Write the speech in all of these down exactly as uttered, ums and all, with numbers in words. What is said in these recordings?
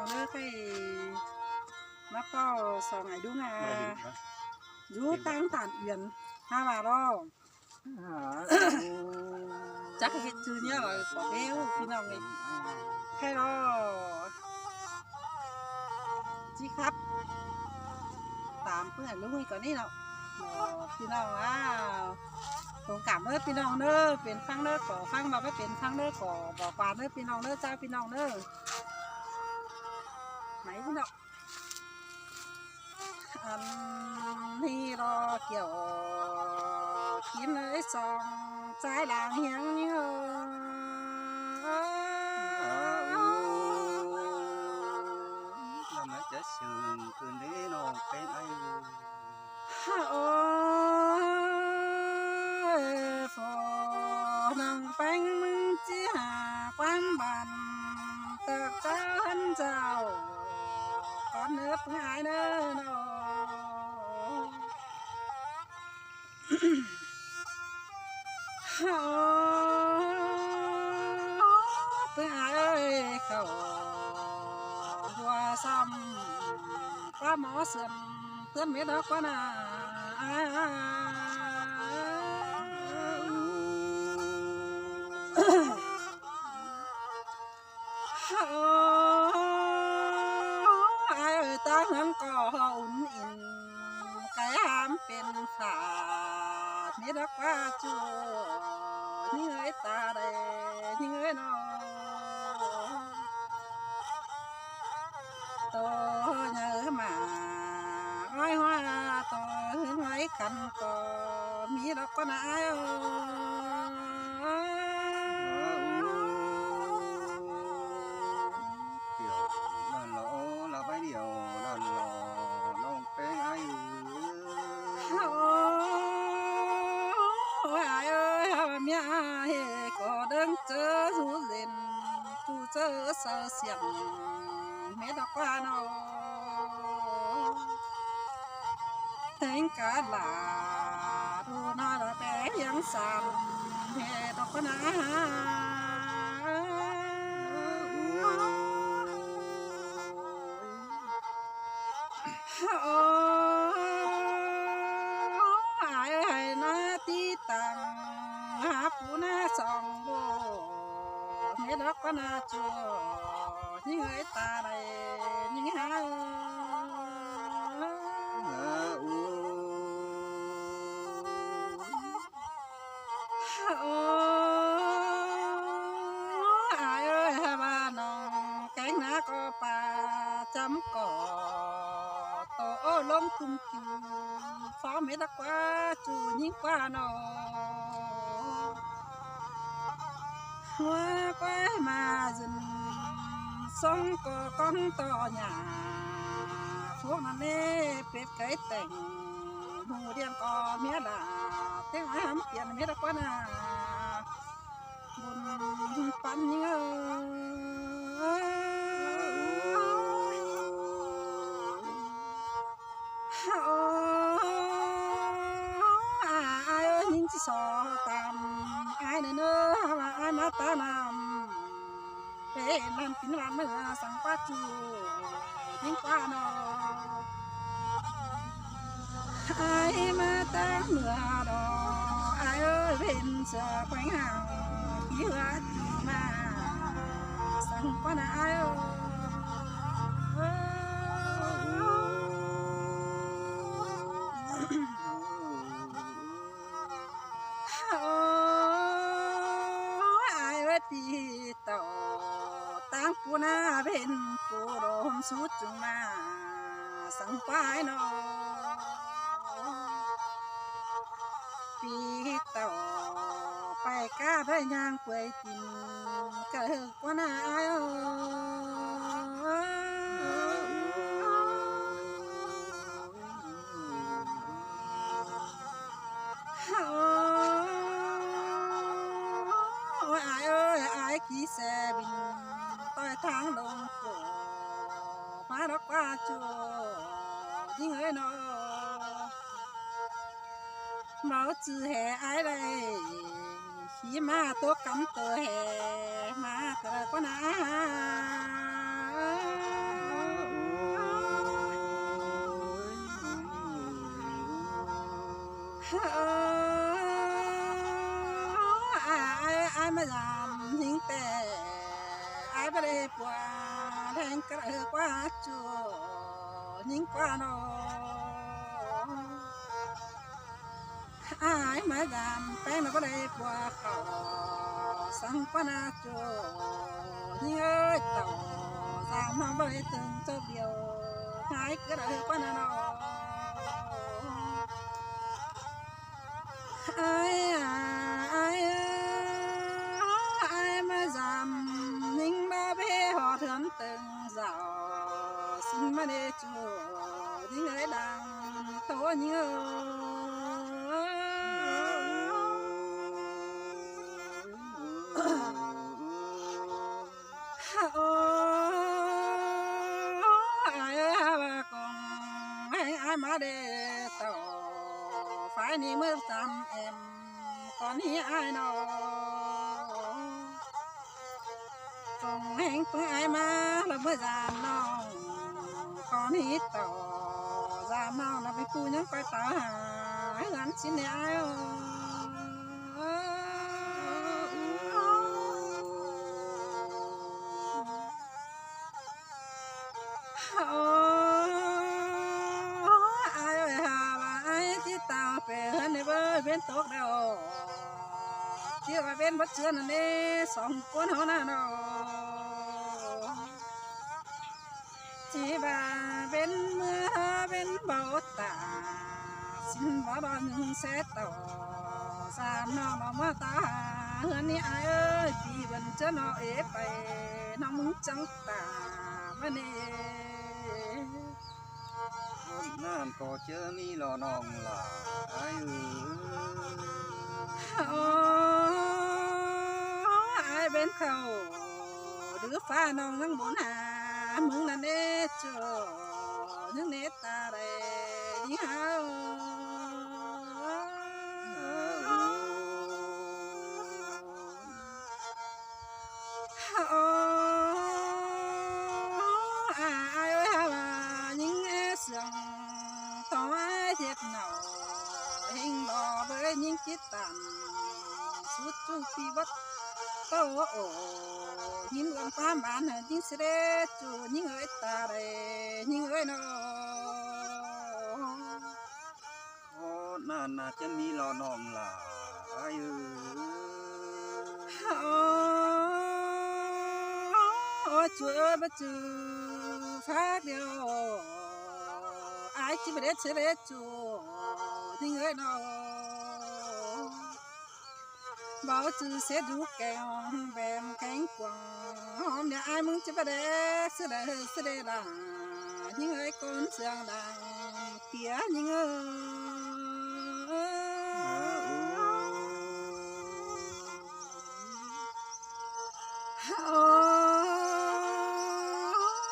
ꞌNớ khay ꞌmá ꞌpọ song ải ꞌlung a. Dú ꞌtáng tản uyển ha ꞌva lo. Chắc ꞌhịt ꞌchư ꞌnhá ꞌva ꞌcọ ꞌpéo ꞌpi ꞌnọng ꞌnị. Khay lo. Chí khắp. Tản ꞌpứng ải ꞌlung ꞌnị ꞌcọ ꞌnị lo. Ơ, ꞌpi ꞌnọng a. Thông cảm ꞌnớ ꞌpi ꞌnọng ꞌnớ, pên ꞌphắng ꞌnớ ꞌcọ ꞌphắng, ꞌva ꞌmá pên ꞌphắng ꞌnớ ꞌcọ bỏ qua ꞌnớ ꞌpi ꞌnọng ꞌnớ, chao ꞌpi ꞌnọng ꞌnớ. Máy ꞌpi ꞌnọng. Ăn ꞌnị lo kiẻo kín ới song, ꞌchái lăng hiêng ꞌnị ơ. Ơ, ơ, ơ. Lắm ꞌmá chả sương cơn đế nó pên ai. Ơ, ơ, phô nong pên ꞌmứng ꞌchí hả quán bản tạc cháo hăn chào. Con nước ái ꞌnớ nó. Ơ, ꞌpứng ải ơi, khảu ꞌhua săm ꞌpá mó sươn ꞌtướn mết ꞌnớ ꞌquá ꞌna. Ơ, ải ơi, ta ꞌhướn ꞌcọ ún in, cái hám pên phả, mết ꞌnớ ꞌquá ꞌchu, ꞌnhính ơi ta đảy, ꞌnhính ơi nó. Tô nhớ mà ói hoa tô hứng ói khăn có mí đọc con ai ơi. Kiểu đàn lò là bãi điệu đàn lò nông peng ai ơi. Ôi ai ơi, hao mía hê có đấng chớ rú rên, tu chớ sao xiềng, mết đọc qua nó. Thính cá lạ, tu nó là bé hiếng sàn, mết đọc qua nó. Ơ, ai ơi, ai na tí tang, há pú na song bô, nghe đó có na chùa, những người ta này, những há ơ. Ơ, u. Ơ, ai ơi, há ba nong, cánh ná có pa, chấm cỏ, tổ ô lông tung kiu, phó mết đắc quá, chu nhính quá nọ. Hua quái mà dừng, sống có con to nhà, phúc nó nê, bếp cái tẻng, hù điện có mía là, tiếng ai hắm tiền mía đắc quá nà. Bun pắn nhớ. Ơ, ai ơi, nhính ꞌchí so tam, ai nơ nơ, há ai má ta năm. Ê, năm kính năm mưa sáng quát chu, kính qua nó. Ai má ta mưa đó, ai ơi, bên sửa quanh hàng, ký họa chu mà, sáng quát là ai ơi. Ơ, ai ơi, pi tỏ tang pú na bên pú đốm sú chung mà sáng quái nó. Pi tỏ phải cá bơi nhang quay tìm cờ hư quán ai ơi. Ôi ai ơi, ai ký xe bình tôi tháng đông cổ má đó qua chùa những người nó máu chữ hè ai đây. Khi mà tôi cắm tờ hè mà tờ con à. Ơ, ai, ai ꞌmá dăm ꞌnhính ꞌtẹ, ai báu đảy pua ꞌtếng ꞌcọ ꞌlạ ꞌquá ꞌchu ꞌnhính ꞌquá ꞌnọ. Ai ꞌmá dăm ꞌpéng ꞌnọ báu đảy pua khảu săng ꞌquá ꞌnọ ꞌchu ꞌnhính ơi, tảu dăm ꞌnọ báu đảy tưng ꞌchọ điêu, ai ꞌcọ ꞌlạ ꞌquá ꞌnọ ꞌnọ. Ai à, ai ơ, ai ꞌmá dăm ꞌnhính ꞌmá báu ꞌhọt ꞌhướn tưng dảo, ꞌsịn ꞌmá đé ꞌchu ꞌnhính ơi, đang ꞌtố ꞌnhính ơi. Ơ, ai ơ, ꞌva ꞌcóng ꞌhéng ai ꞌmá đé tảu, phái ꞌnị ꞌmứa dăm êm cón ꞌnị ai ꞌnọ. ꞌCóng ꞌhéng ꞌpứng ai ꞌmá ꞌlạ ꞌmứa dăm ꞌnọng, cón ꞌnị tảu dăm ꞌnọng ꞌnạ, pên ꞌcu ꞌnhắng ꞌcoi táo hả, ꞌhứ ꞌnặn ꞌsịn ꞌnị ai ơ. Ơ, ai ơi, hả ꞌva ai ꞌchí táo pên ꞌhướn ꞌnị báu pên tốc đaư, ꞌchí ꞌva pên báu ꞌchưa ꞌnặn ꞌnị, song ꞌcốn ꞌháu ꞌnặn ꞌnọ. ꞌChí ꞌva pên ꞌmưa pên báu tả, ꞌsịn báu đon ꞌnưng ꞌsé tảu dăm ꞌnọng ꞌnọ ꞌmá ta ꞌhướn ꞌnị ai ơi, ꞌpi bươn ꞌchớ ꞌnọ ế pay, ꞌnọng ꞌmứng chắng tả ꞌmá ꞌnị. ꞌNặn ꞌcọ ꞌchớ ꞌmí lo ꞌnọng lả ai ơi. Ơ, ai pên khảu đứ ꞌphạ ꞌnọng ꞌnhắng bôn hả, ꞌmứng ꞌnặn ế ꞌchu ꞌnhắng ꞌnê ta đảy ꞌnhính ꞌhá. Ơ, ai ơi, hả ꞌva ꞌnhính ế sương ꞌto ai ꞌdệt nảu, ꞌhính lo bới ꞌnhính ꞌchí tản sút ꞌchu ꞌpi báu ꞌto ổ, ꞌnhính ꞌluống ꞌquám ꞌmắn hả, ꞌnhính ꞌsứ đế ꞌchu ꞌnhính ơi ta đảy ꞌnhính ơi ꞌnọ. Ơ, ꞌnặn ꞌnạ ꞌchớ ꞌmí lo ꞌnọng lả ai ơi. Ơ, ơ ꞌchu ơi, báu ꞌchư phák điêu, ai ꞌchí báu đét ꞌsứ đế ꞌchu ꞌnhính ơi ꞌnọ. Báu ꞌchư ꞌsé dú keng bẻm kéng cuông, ꞌhôm ꞌnị ai ꞌmứng ꞌchí báu đét ꞌsứ đế, ꞌsứ đế lả ꞌnhính ơi, ꞌcốn sương đang tía ꞌnhính ơi. Ơ,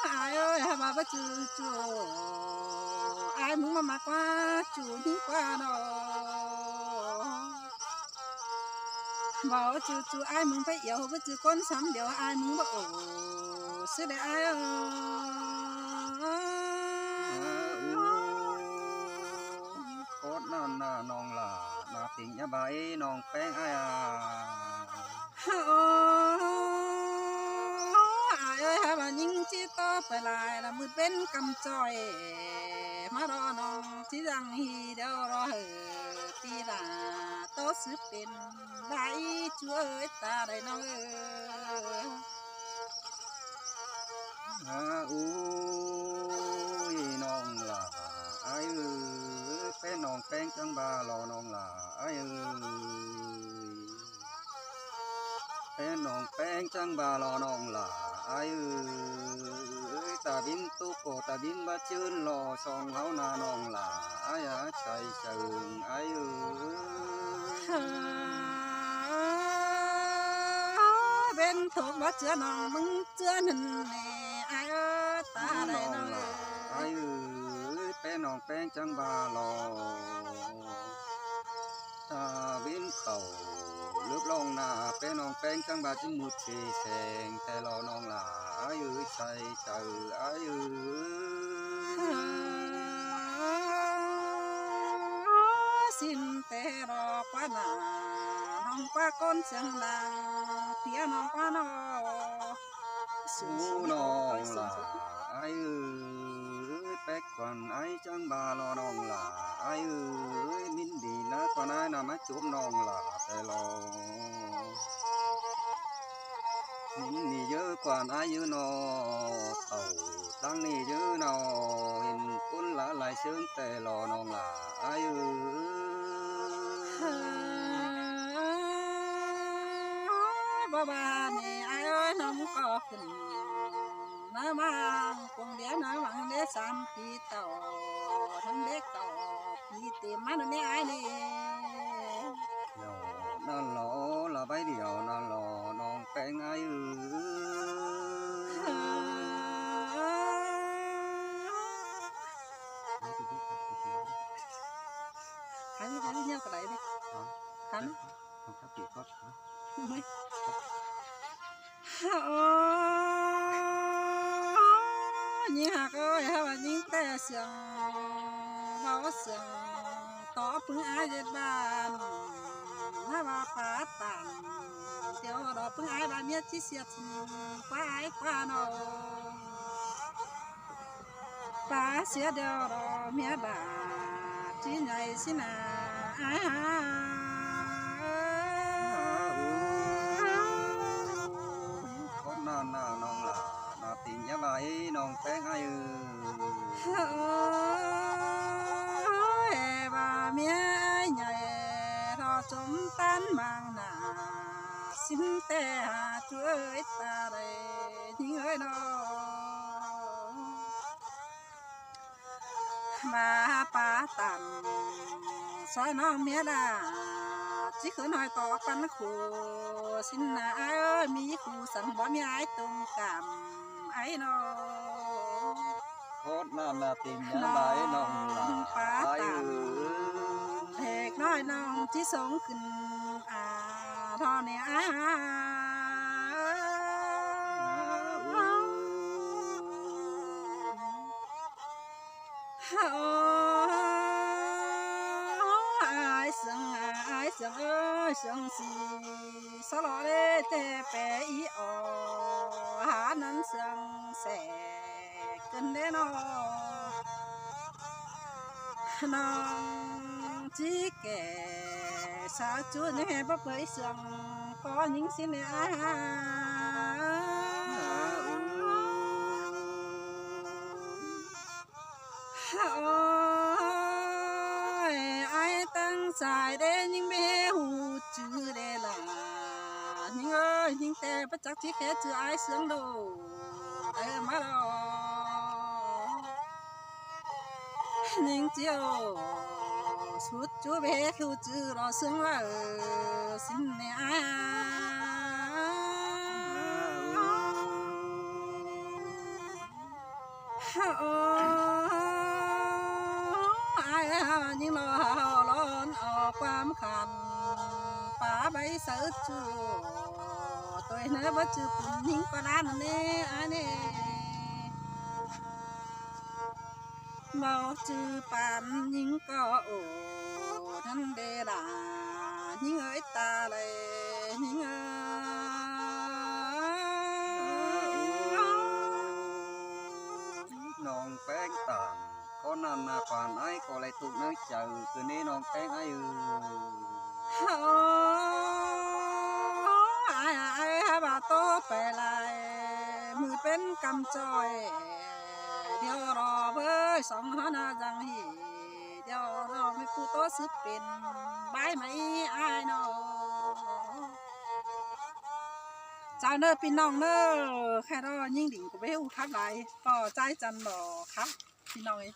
ai ơi, hả ꞌva báu ꞌchư ꞌchu ai ꞌmứng ꞌmá ꞌmặc ꞌquá ꞌchu ꞌnhính ꞌquá ꞌnọ. Báu ꞌchư ꞌchu ai ꞌmứng pay yau, báu ꞌchư ꞌcốn sắm điêu ai ꞌmứng báu ổ ꞌsứ đế ai ơi. Ơ, ơ, ꞌcốn ꞌnặn ꞌnạ ꞌnọng lả, ꞌnạ têng ꞌnhá ꞌva ꞌnọng ꞌpéng ai à. Ơ, ai ơi, hả ꞌva ꞌnhính ꞌchí ꞌto pay lai ꞌnạ, ꞌmựt pên ꞌcắm ꞌchoi ꞌmá ꞌlo ꞌnọng ꞌchí dăng hi điêu ꞌlo hả, ꞌpi lả ꞌto sứ pên lai ꞌchu ơi ta đảy ꞌnọng ơi. Hả, ui, ꞌnọng lả ai ơi, pên ꞌnọng ꞌpéng chắng ꞌva lo ꞌnọng lả ai ơi. Pên ꞌnọng ꞌpéng chắng ꞌva lo ꞌnọng lả ai ơi. Tả ꞌvin ꞌtố ꞌcọ tả ꞌvin báu ꞌchưn lo song ꞌháu ꞌnạ ꞌnọng lả ai à, sai sai ai ơi. Pên tốc báu ꞌchưa ꞌnọng ꞌmứng ꞌchưa ꞌnặn ꞌnị ai ơ, ta đảy ꞌnọng lả ai ơi, pên ꞌnọng ꞌpéng chắng ꞌva lo. Tả ꞌvin khảu lớp ꞌlọng ꞌnạ pên ꞌnọng ꞌpéng chắng ꞌva ꞌchí ꞌmựt ꞌchí seng ꞌtẹ lo ꞌnọng lả ai ơi, sai sai ai ơi. Ơ, ꞌsịn ꞌtẹ ꞌTẹ ꞌlọ ꞌquá nả, ꞌnọng ꞌquá ꞌcốn siêng nả, ꞌtía ꞌnọng ꞌquá ꞌnọ. ꞌSú ꞌnọng lả, ải ơi, pék quan ải chắng ba lo ꞌnọng lả, ải ơi, ꞌmín đi ꞌnớ quan ải nả ꞌmá chốm ꞌnọng lả ꞌtẹ lo. ꞌMín đi dú quan ải dú ꞌnọ, tảu ꞌtáng đi dú ꞌnọ, hên ꞌcốn lả lai sương ꞌtẹ lo ꞌnọng lả, ải ơi. Báu ba ꞌnị ải ơi, ꞌnọng ꞌcọ khửn ꞌnớ ꞌmá cuông đé ꞌnớ ꞌmáng đé sam pi tảu, ꞌnặn đé tảu pi têm ꞌmá ꞌnặn ꞌnị ải ꞌnị. Điêu ꞌnặn lo, lả bái điêu ꞌnặn lo, ꞌnọng ꞌpéng ải ơi. Khăn, khăn, ꞌnhính ꞌcọ đảy đi. Khăn. Ôi, ꞌnhính ꞌhặc ơi, ꞌhặc ꞌva ꞌnhính ꞌtẹ siêng, báu siêng, tó ꞌpứng ải ꞌdệt ꞌván, ꞌhặc ꞌva pá tản, điêu ꞌlọ ꞌpứng ải ꞌva ꞌmía ꞌchí sia ꞌquá ải ꞌquá ꞌnọ. Pá sia điêu ꞌlọ ꞌmía đa, ꞌchí ꞌnhạy ꞌsịn nả ải ha. Khốp ꞌnặn nả ꞌnọng lả, nả tỉng dá lai ꞌnọng ꞌpéng ải ơi. Ôi, ꞌva ꞌmía ải ꞌnhạy, ꞌlọ chốm ꞌtán ꞌmáng nả, ꞌsịn ꞌtẹ hả ꞌchu ơi ta đảy, ꞌnhính ơi ꞌnọ. Ba pá tản, ꞌsó ꞌnọng ꞌmía đa, ꞌchí khửn ꞌhọi tó căn khủ, ꞌsịn nả ải ơi, ꞌmí khủ săng báu ꞌmí ải tông cảm ải ꞌnọ. Khốp ꞌnặn nả tỉng dá lai ꞌnọng lả, pá ải tản ơi. Hếc ꞌnọi ꞌnọng ꞌchí sống khửn, a, ꞌtọ ꞌnị ải ha. Ôi, ải siêng, ải siêng ơi, siêng sì, ꞌsó lo đé ꞌtẹ pé í o, hả ꞌnặn siêng sẻ cơn đé ꞌnọ. ꞌNọng ꞌchí kẻ, sa ꞌchu ꞌnhính ꞌhê báu pơi siêng, ꞌcọ ꞌnhính ꞌsịn ꞌnị ải ha. Ôi, ải ꞌtáng sai đé ꞌnhính ꞌmí hú ꞌchư đé lả. ꞌNhính ơi, ꞌnhính ꞌtẹ báu chắc ꞌchí khé ꞌchư ải siêng đu. Ải ꞌmá lo. ꞌNhính ꞌchí ô, sút ꞌchu báu khé hú ꞌchư lo siêng ꞌva, ơ, ꞌsịn ꞌnị ải. Ôi, ải ơi, ꞌnhính lo hảư lon o ꞌquám khăn, pá báy sáư ꞌchu, ꞌtoi ꞌnớ báu ꞌchư pun ꞌnhính ꞌcọ đán ꞌnị ải ꞌnị. Báu ꞌchư pán ꞌnhính ꞌcọ ổ, ꞌnặn đé lả, ꞌnhính ơi ta đảy, ꞌnhính ơi. ꞌNọng ꞌpéng tản, ꞌcốn ꞌnặn nả quan ải ꞌcọ đảy tụk ꞌnớ chaư, ꞌcọ ꞌnị ꞌnọng ꞌpéng ải ơi. Ôi, ải ải, hả ꞌva ꞌtố pay lai, ꞌmự pên căm ꞌchoi, điêu ꞌlọ ꞌvới song hả nả dăng hỉ, điêu ꞌlọ ꞌmí ꞌpú ꞌtố sứp pên, bái ꞌmạy ải ꞌnọ. Chảu ꞌnớ ꞌpi ꞌnọng ꞌnớ, khay ꞌlọ ꞌnhính đing ꞌcọ báu ꞌhụ khắp lai, ꞌcọ ꞌchái chăn ꞌlọ khắp ꞌpi ꞌnọng ơi.